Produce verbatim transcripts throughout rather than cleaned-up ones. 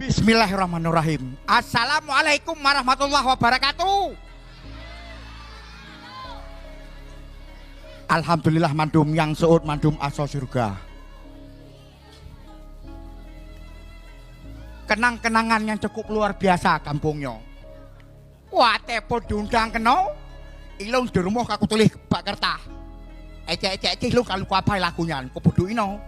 Bismillahirrahmanirrahim. Assalamualaikum warahmatullahi wabarakatuh. Alhamdulillah, mandum nyang seuôt mandum asoe syeuruga. Kenang-kenangan nyang cukup luar biasa kampung nyoe. Watée phon diundang keunoe, ilôn di rumoh ka kutuléh bak keureutas. Écék-écék jih lôn ka lôn kuapai lagu nyan, kupeuduek inoe.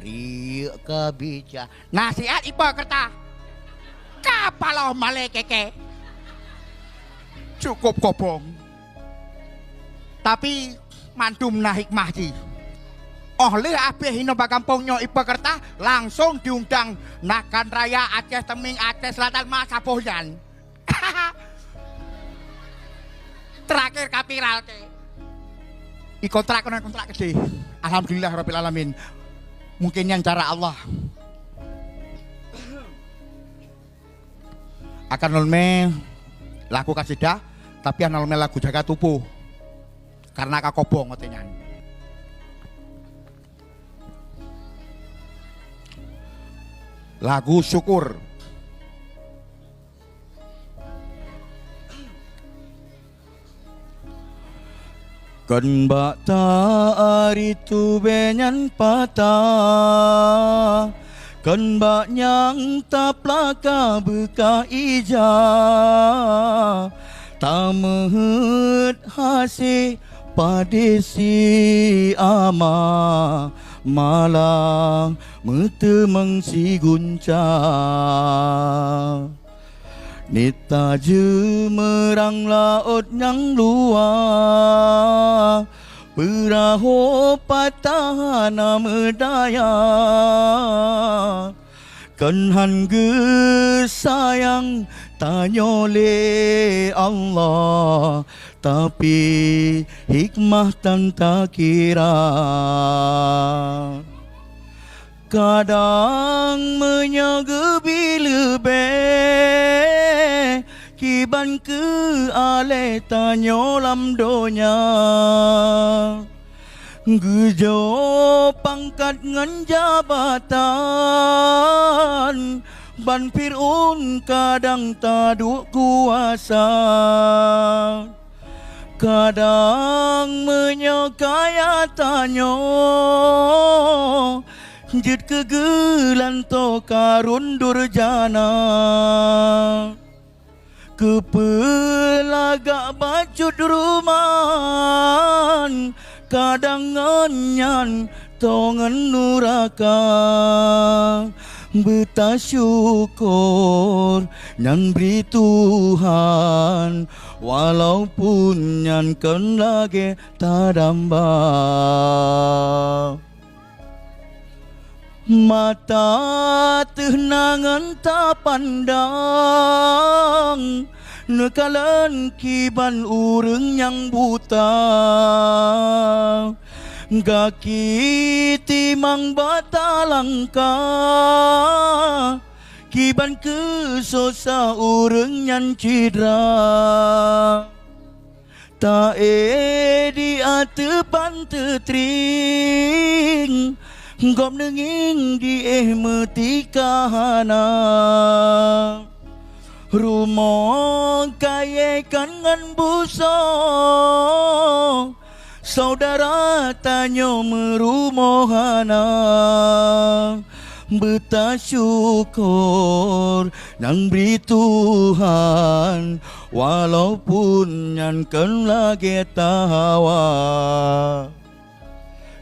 Riek keubija. Nasihat iba keureutas. Ka paloh malée keke. Cukup kobong. Tapi mandum na hikmah jih. Óh lheueh abéh inoe bak gampông nyoe iba keureutas, langsong diundang Nagan Raya Aceh Teumieng Aceh Selatan ma saboh nyan. Terakhir ka viral ke. Ikontrak keunan kontrak keudeh. Alhamdulillah rabbil alamin. Mungkin nyan cara Allah. Akan lôn mé lagu kasidah, tapi hana lôn mé lagu jaga tuboh. Karena ka kobong watée nyan. Lagu syukur. Kon bak ta ari tubée nyan patah, kon bak nyang taplaka beukah ija, tameuheuet hasé padé si ama, malah meuteumeung si gunca. Nita jeumeurang laôt nyang luwa, peurahô patah hana meudaya. Kon han geusayang tanyoe lé Allah, tapi hikmah tan takira. Kadang meunyoe geubi leubeh kiban keu aléh tanyoe lam donya, geujok pangkat ngon jabatan, ban Fir'aun kadang taduek kuasa. Kadang meunyoe kaya tanyoe jeuet keu geulantoe karun durjana, keupeulagak bacut ruman, kadang ngon nyan toe ngon nuraka. Beutasyukur nyan bri Tuhan, walaupun nyan kon lagée tadamba. Mata teuh na ngon tapandang, neukalon kiban ureuëng nyang buta. Gaki timang bak talangkah, kiban keu sosa ureuëng nyan cidra. Ta-e di ateueh panteutring, gob neungieng di éh meutika hana. Rumoh kayée kan ngon busoe, syedara tanyoe meurumoh hana. Beutasyukur nyang bri Tuhan, walaupun nyan kon lagée tahawa.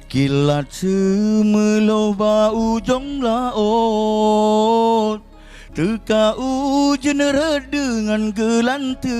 Kilat seumeulôh bak ujong laôt, teuka ujeuen rhot deungon geulanteue.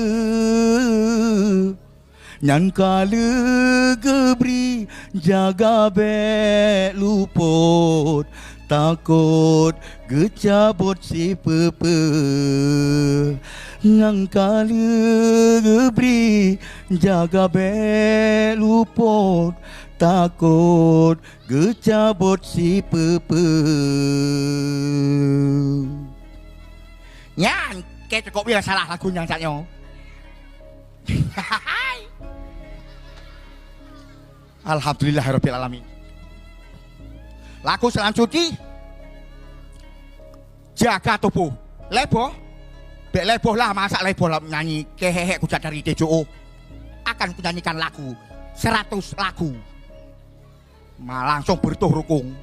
Nyang ka lheueh geubri jaga bék lupot, takot geucabot sipeue-peue. Nyang ka lheueh geubri jaga bék lupot, takot geucabot sipeue-peue. Nyan, keu cukôp ya salah lagu nyan saat nyoe. Alhamdulillahirabbil alamin. Lagu selanjutnya, jaga tuboh. Lhèe boh? Bèk lhèe boh lah, masa lhèe boh lah nyanyi keuhèk-hèk kujak dari T J O. Akan kunyanyikan lagu, seratus lagu. Ma langsung beureutoh rukung.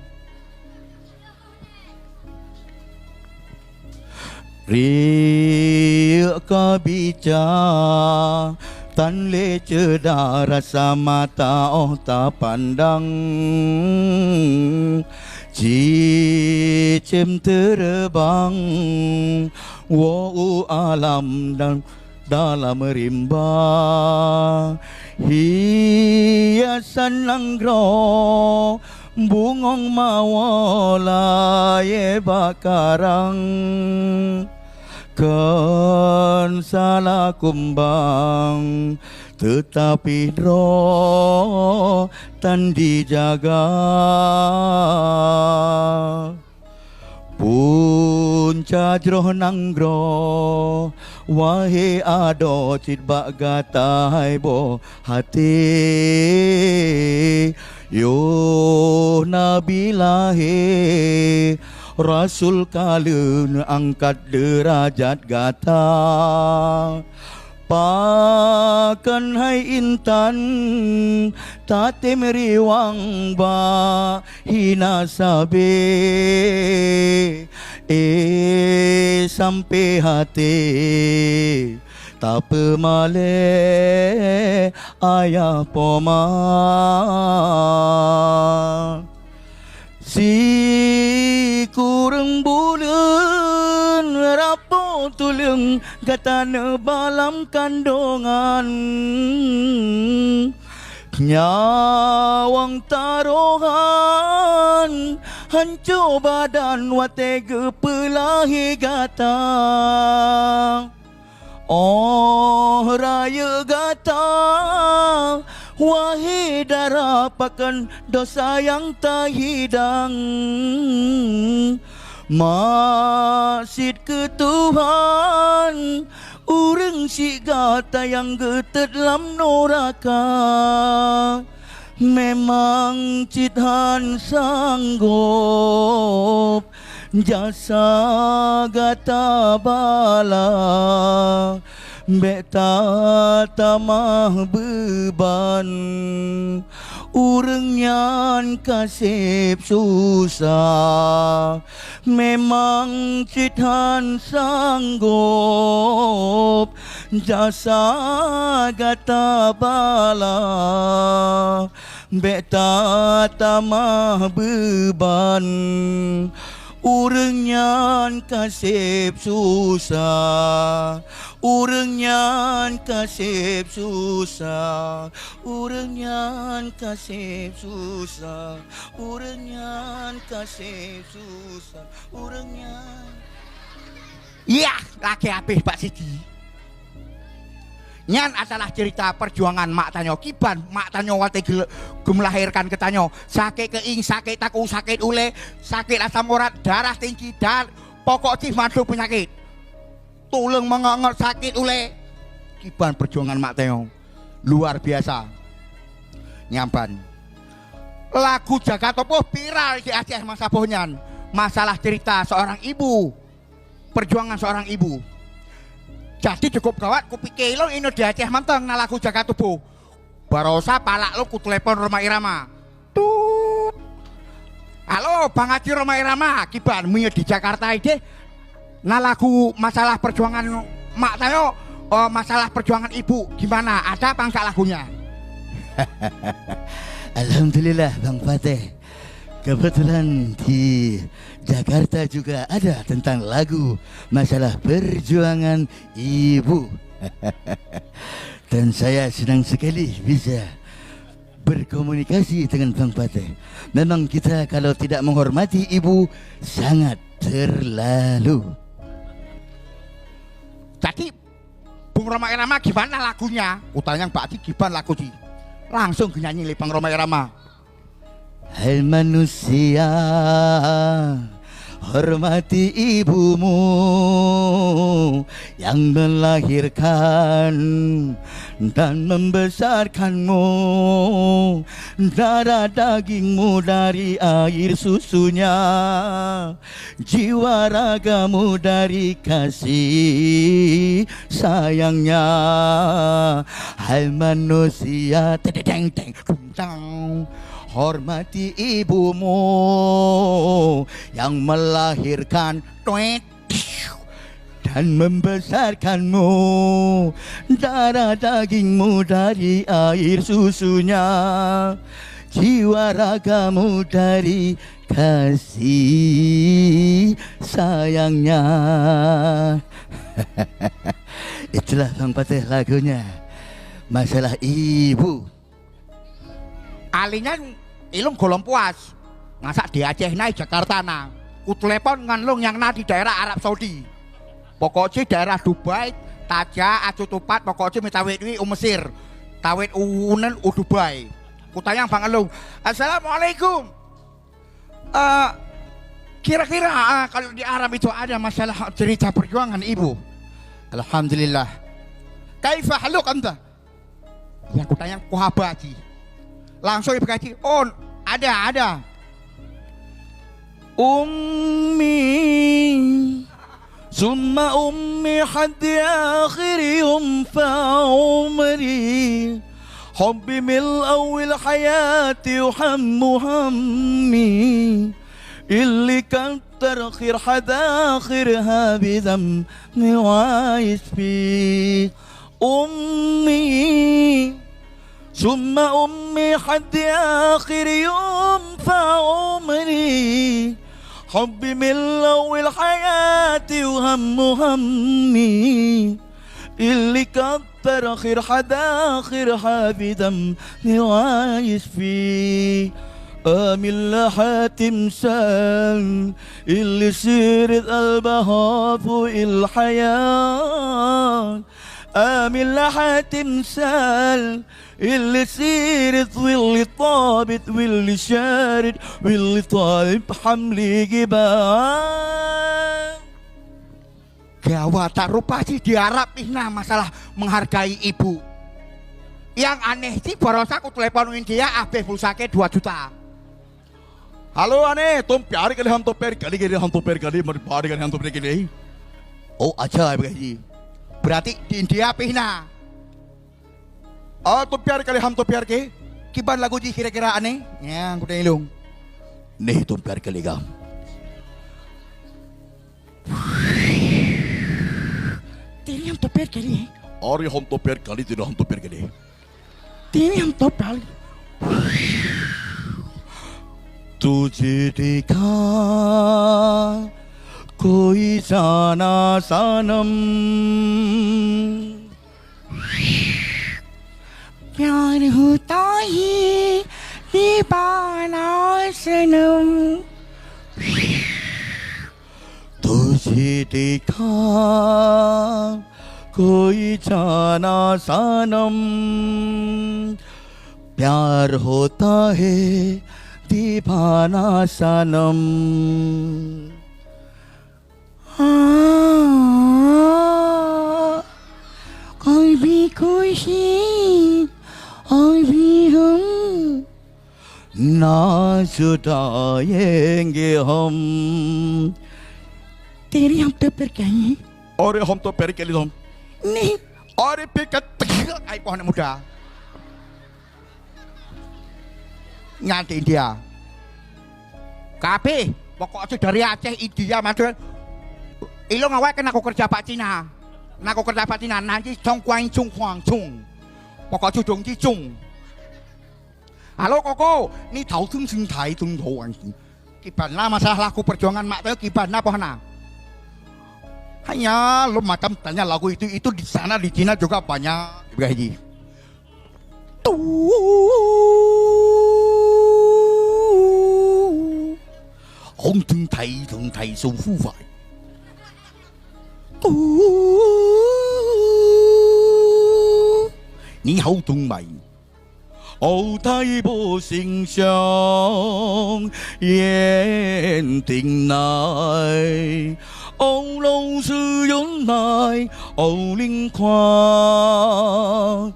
Riyeuk ka bica, tan lé ceudah rasa mata 'oh tapandang. Cicém teureubang woe u alam dan dalam rimba, hiasan nanggroe bungöng mawö layèe bak karang. Kon salah kumbang, teutapi droe tan jijaga. Punca jroh nanggroe, wahé adoe cit bak gata hai boh até. Yoh Nabi lahé, Rasul ka lheueh angkat deurajat gata. Pakon hai intan tatem riwang bak hina sabé, eh, sampoe até tapeumalèe ayah poma. Sikureueng buleuen rab po tuleueng gata neuba lam kandongan. Nyawöng tarohan, hanco badan watèe geupeulahé gata. 'Oh rayeuk gata, wahé dara, pakon desya nyang tahidang. Maksiet keu Tuhan, ureueng syiek gata nyang geuteut lam nuraka. Memang cit han sanggob jasa gata bala, bèk tatamah beuban, ureueng nyan ka seb susah. Memang cit han sanggob jasa gata bala, bèk tatamah beuban, ureueng nyan ka seb susah, ureueng nyan ka seb susah, ureueng nyan ka seb susah, ureueng nyan ka seb susah, ureueng nyan. Yah, lakèe habéh Pak Siti. Nyan adalah cerita perjuangan mak tanyoe. Kiban mak tanyoe watèe geu-, geumeulahérkan geutanyoe. Sakét keuieng, sakét takue, sakét ulèe, sakét asam urat, darah tinggi, dan pokok jih mandum peunyakét. Tuleueng meungeut-ngeut sakét ulèe. Kiban perjuangan mak tanyoe. Luar biasa. Nyan ban. Lagu Jaga Tuboh viral di Aceh masa boh nyan. Masalah cerita seorang ibu. Perjuangan seorang ibu. Jadi cukup gawat, kupike lôn inoe di Aceh mantong na lagu Jaga Tuboh. Barosa palak lôn kutelepon Rhoma Irama. Tut. "Halo, Bang Haji Rhoma Irama, kiban meunyoe di Jakarta idéh na lagu masalah perjuangan mak tanyoe, oh, masalah perjuangan ibu, gimana? Ada apa enggak lagunya?" Alhamdulillah, Bang Fateh. Kebetulan di Jakarta juga ada tentang lagu masalah perjuangan ibu. Dan saya senang sekali bisa berkomunikasi dengan Bang Fateh. Memang kita kalau tidak menghormati ibu, sangat terlalu. Jadi, Bung Rhoma Irama gimana lagunya? Kutanyong Pak Haji, "Kiban lagu jih?" Langsung genyanyi lé Bang Rhoma Irama. Hai manusia, Hormati ibumu yang melahirkan dan membesarkanmu, darah dagingmu dari air susunya, jiwa ragamu dari kasih sayangnya. Hai manusia, tedeng, teng, teng, hormati ibumu yang melahirkan, tuet, dan membesarkanmu, darah dagingmu dari air susunya, jiwa ragamu dari kasih sayangnya. Itulah Bang Pateh lagunya. Masalah ibu. Alinyan ilong golom puas. Ngasak di Aceh nai Jakarta na. Kutelepon ngon long nyang na di daerah Arab Saudi. Pokok jih daerah Dubai, tajak aju tupat pokok jih mita wit-wit u Mesir. Tawet u unen u Dubai. Kutanyong bang elong, "Assalamualaikum. Eh, kira-kira, eh, kalau di Arab itu ada masalah cerita perjuangan ibu?" "Alhamdulillah." "Kaifa haluk anta?" Yang kutanyong, "Kuhaba ji?" Langsung ibu kaji, "Oh, ada, ada." "Ummi, summa ummi, haddi akhir yum fa umri. Hubbi min awwil hayati wa hammu hammi. Illi kathar khir hadakhir habidam wa isfi." "Ummi, summa ummi, haddi akhir yum fa umri. Hubbi min awwil hayati wa hammu hammi. Illi kathar khir hadakhir habidam wa isfi. Amil hatim sal, illi sirit al bahafu il hayat. Amil hatim sal, illi sirit willi tabit willi syarit willi talib hamli gibat." Gawat, tak rupa sih di Arab ih na masalah menghargai ibu. Yang aneh sih, barosa ku telepon India, habis pulsa ke dua juta. "Halo, aneh, tom pyar kali, hum to pyar kali, kali, hum to pyar kali, mar pyar kali, hum to pyar kali." Oh, acha, ibu kaji. Berarti di India pih na. "Oh, tom pyar kali, hum to pyar ke? Kiban lagu jih kira-kira, aneh?" Nyang kuda ilung. "Neh, tom pyar kali gam." "Tiri hum to pyar kali, eh?" "Ari hum to pyar kali, tiri hum to pyar kali." "Tiri hum to pyar kali." "Tujhe dekha koi jana sanam." "Pyar hota hai deewana sanam." "Tujhe dekha koi jana sanam. Pyar hota hai deewana sanam." "Haa, koi bhi khushi, koi bhi gum." "Na judayenge hum." "Tiri hum to pyar kali." "Ari hum to pyar kali tom." "Neh." Ari pih ka teugak ai poh aneuk muda. Nyan di India. Kabeh, pokok jih dari Aceh, India, Madura. Ilong awai kan aku kerja bak Cina. Na aku kerja bak Cina, nan jih Chongguang Chongguang Chong. Pokok jih dong jih Chong. "Halo, Koko, ni tau tung sing tai tung doang sing. Kiban na masalah laku perjuangan mak teu, kiban na poh na?" "Hanya lom macam tanya lagu itu, itu di sana di Cina juga banyak." Ibu Haji. Tu. Hong tung tai, tung tai, sung fu fai. Tu. Ni hao tung mai. Âu thai bo sing siang yen ting nai, âu lô sư yun nai, âu ling khua.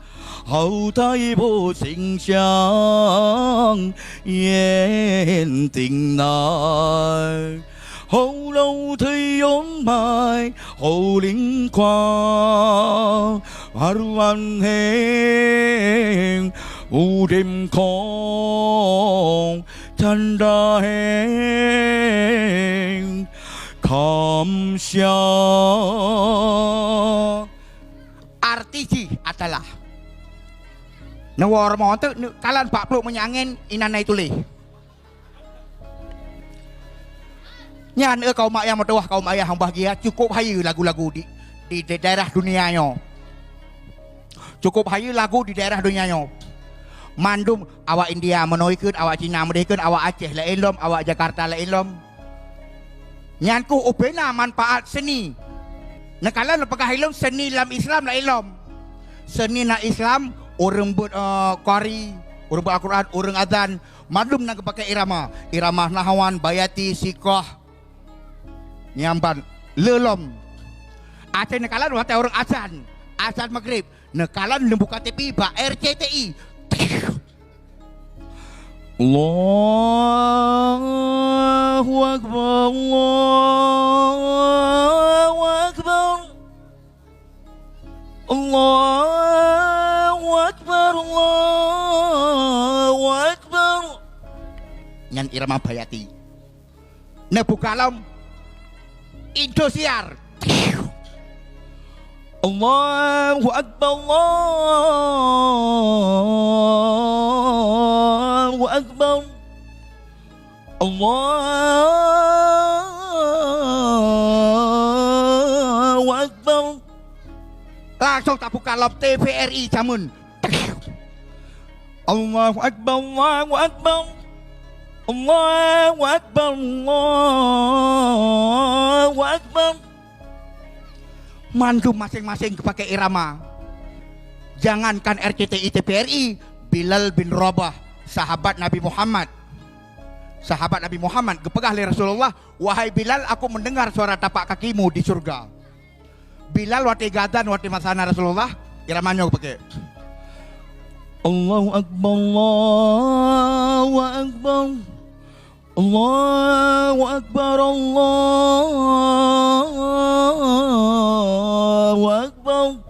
Âu thai bo sing siang yen ting nai, âu lô thai yun nai, âu ling khua. Haruan heng, udem khong, canda heng, kham sia. Arti jih adalah, neuwoe rumoh teuk neukalon bak pluek meunyoe angén inan na ituléh. Nyan, eh, kaum ayah meutuwah, kaum ayah nyang bahgia, cukup hayeue lagu-lagu di, di, di daerah dunia nyoe. Cukup hayeue lagu di daerah dunia nyoe. Mandum awak India meunoe kheun, awak Cina meudeh kheun, awak Aceh laén lom, awak Jakarta laén lom. Nyan keuh ubena manfaat seni. Neukalon neupeugah ilôn seni lam Islam laén lom. Seni na Islam, ureuëng beuet, eh, qari, ureuëng beuet Al-Quran, ureuëng azan, mandum na geupakai irama. Irama nahwan, bayati, siqah. Nyan ban le lom. Até neukalon watée ureuëng azan, azan Maghrib, neukalon neubuka T V bak R C T I. Allahu Akbar, Allahu Akbar. Allahu Akbar, Allahu Akbar. Nyan irama bayati. Neubuka lom Indosiar. Allahu Akbar, Allahu Akbar. Allahu Akbar. Langsung tabuka lom T V R I jameun. Allahu Akbar, Allahu Akbar. Allahu Akbar, Allahu Akbar. Mandum maséng-maséng geupakai irama. Jangankan R C T I, T V R I, Bilal bin Rabah, sahabat Nabi Muhammad. Sahabat Nabi Muhammad geupeugah lé Rasulullah, "Wahai Bilal, aku mendengar suara tapak kakimu di surga." Bilal watée geuazan, watée masa na Rasulullah, irama nyoe geupakai. Allahu Akbar, Allahu Akbar. Allahu Akbar, Allahu Akbar.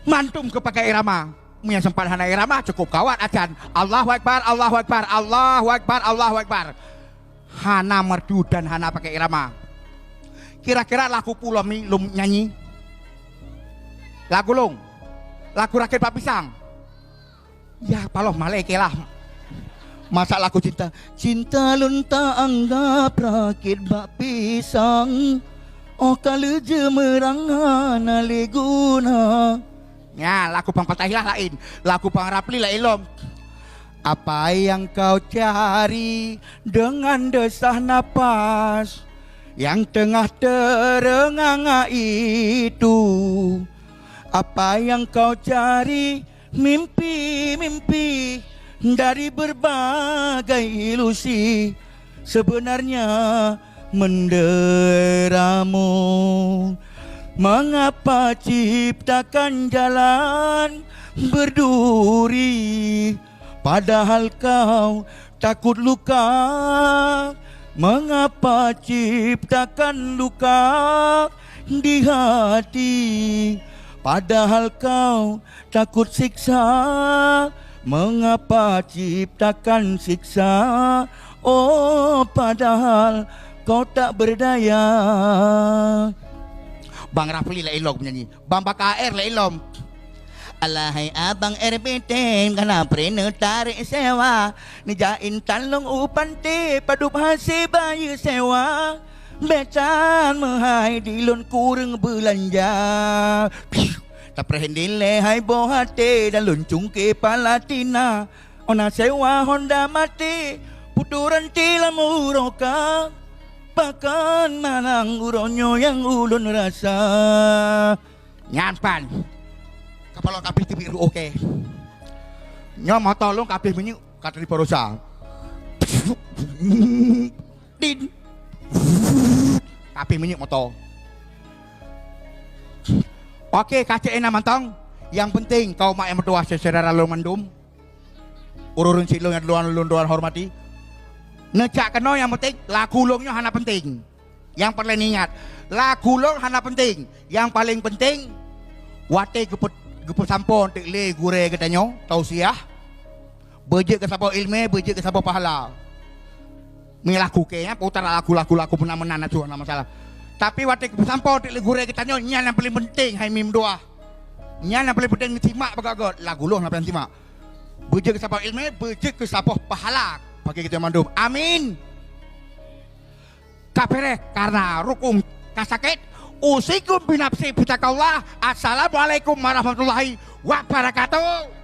Mandum geupakai irama. Meunyoe sempat hana irama, cukup gawat acan. Allahu Akbar, Allahu Akbar, Allahu Akbar, Allahu Akbar. Hana merdu dan hana pakai irama. Kira-kira lagu peue lom mi lom nyanyi? Lagu lôn. Lagu rakét bak pisang. Ya, paloh malée keu lah. Masa lagu cinta. Cinta lôn taanggap rakét bak pisang. Oh ka leujeumeurangan hana lé guna. Nya, lagu bang Fatailah laén, lagu bang Rapli laén lom. Apa yang kau cari dengan desah napas yang tengah terenganga itu? Apa yang kau cari mimpi-mimpi dari berbagai ilusi? Sebenarnya menderamu. Mengapa ciptakan jalan berduri, padahal kau takut luka? Mengapa ciptakan luka di hati, padahal kau takut siksa? Mengapa ciptakan siksa? Oh, padahal kau tak berdaya. Bang Rafli laén lom nyanyi. Bang Baka Air laén lom. Alahai abang R B T, kana preuneuh tarek sewa. Neujak intan lôn u panté, padub hase bayeue sewa. Bék tan meuhai di lôn kureueng beulanja. Tapreh dilée hai boh até dan lôn cungke Palatina. Ona sewa Honda maté, putoran ti lam uroe ka. Pakon manang uroe nyoe nyang ulôn rasa. Nyan pan. Kapalo tapi teubiet ruoh kée. Nyoe moto lôn ka abéh minyeuk, ka teulipa rosa. Din. Ka abéh minyeuk moto. Oke, ka cék inan mantong. Nyang penting, kaum umat nyang meutuwah, syedara lôn mandum, ureuëng syiek lôn nyang lôn, lôn, lôn hormati. Neucak keunoe nyang penting, lagu lôn nyoe hana penting. Nyang peureulée ingat, lagu lôn hana penting. Nyang paleng penting, watée geupeu-, geupeusampoe teuk lé gurée geutanyoe, tausiah, beujeuet keu saboh iéleumé, beujeuet keu saboh pahala. Mi lagu kée, ya, putar lagu, lagu, lagu meunan-meunan atuh, hana masalah. Tapi watée geupeusampoe teuk lé gurée geutanyoe, nyan nyang paleng penting, hai mim dua. Nyan nyang paleng penting neusimak beugöt-göt, lagu lôn hana paleng simak. Beujeuet keu saboh iéleumé, beujeuet keu saboh pahala bagi geutanyoe mandum. Amin. Ka beureh karena rukung ka sakét. Usikum binafsi bitaqwallah. Assalamualaikum warahmatullahi wabarakatuh.